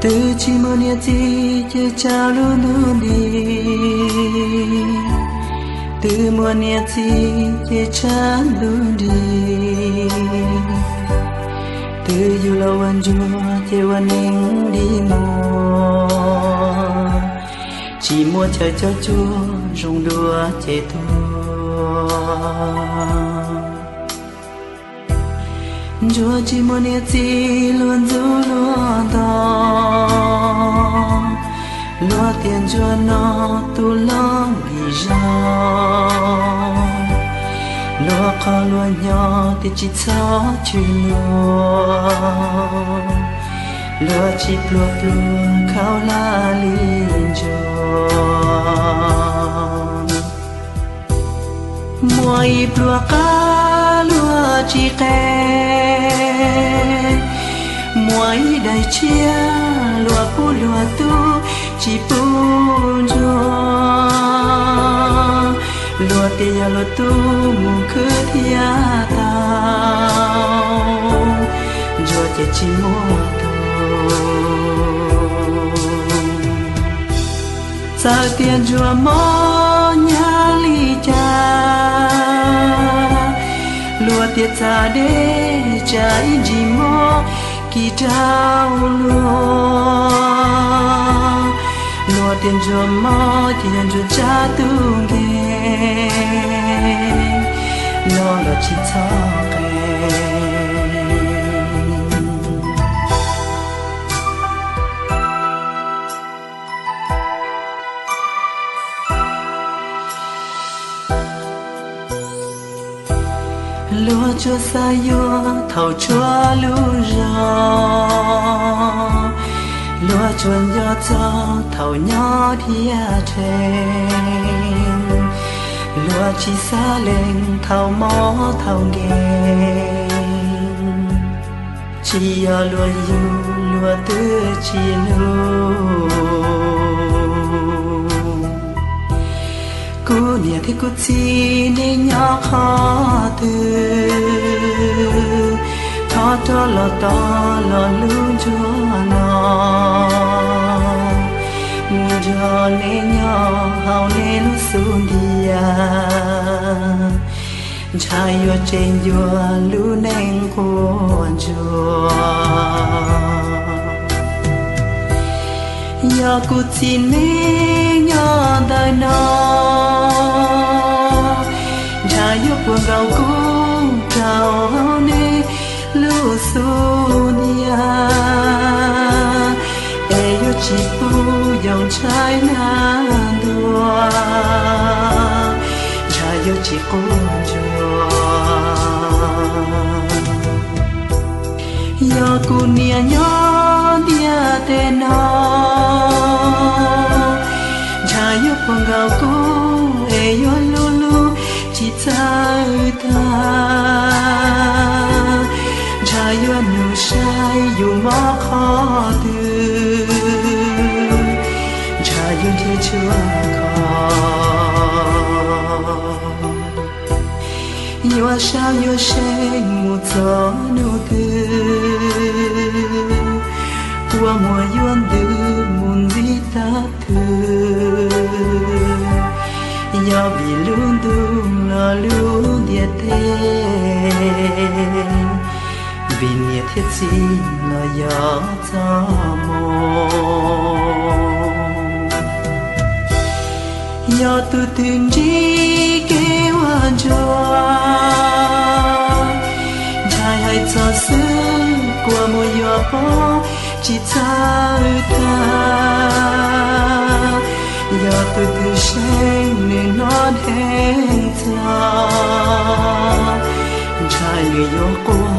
Twb tsis muaj niam txiv ces tshav ntuj nti, twb muaj niam txiv ces tshav ntuj nti, twb yug los ua ntsuag ces ua neeg dig muag, tsis muaj chaw cog cuag zoo dua ces tuag. Ntsuag tsis muaj niam txiv luag ntxub luag nto, luag tias ntsuag no tus loj nkim zog, luag qhov luag nyo tias tsis txhob chwv luag, luag tsis pluag pluag khaub hlab li ntsuag. Muaj ib pluag qab luag tsis qe, muaj ib daim tshiab luag pub luag tub tsis pub ntsuag, luag tias yog luag tub mus khwb thiaj tau, ntsuag ces tsis muaj tus. Txawm tias ntsuag mob nyab li cas, luag tias txav deb tsam ib ntsis mob kis rau luag, luag tias ntsuag mob ces yog ntsuag tsab tub nkeeg, los los tsis txhob qe. Luag tsuas xav yuav thaum tshuav lub zog, luag tsuas nco txog thaum nyob thiab rhe, luag tsis xav lees thaum mob thaum nkeeg, tsis yog luag yug luag twb tsis hlub. Kuv niam thiab kuv txiv nej nyob qhov twg, thov rov los tos los lub ntuj no, mus nrog nej nyob hauv nej lub xub ntiag, ntshav yuav tseg ncua lub neej quaj ntsuag. Yog kuv txiv neej nyob ntawm no, ntshav yuav puag nkaus kub rau hauv nej lub xub ntiag, es yuav tsis pub yoo ntshai nag ntuag, ntshav yuav tsis quaj ntsuag. Yog kuv niam nyob ntiaj teb no, ntshav yuav puag nkaus kub es yuav hlub hlub tsis txawj tag, ntshav yuav nug saib yus mob qhov twg, ntshav yuav nrhiav tshuaj kho, yuav saub yuav seej mus txog hnub twg, kua muag yuav ntws mus ntxiv tag twg, yog vim lub ntuj los lub ntiaj teb, vim niam thiab txiv los yog txoj moo. Yog tus twg ntsib kev ua ntsuag, ntshai hais txog xwb kua muag yuav poob tsis txawj tag. Yog tus twg seej nws hnov dheev txog, ntshai nws yuav quaj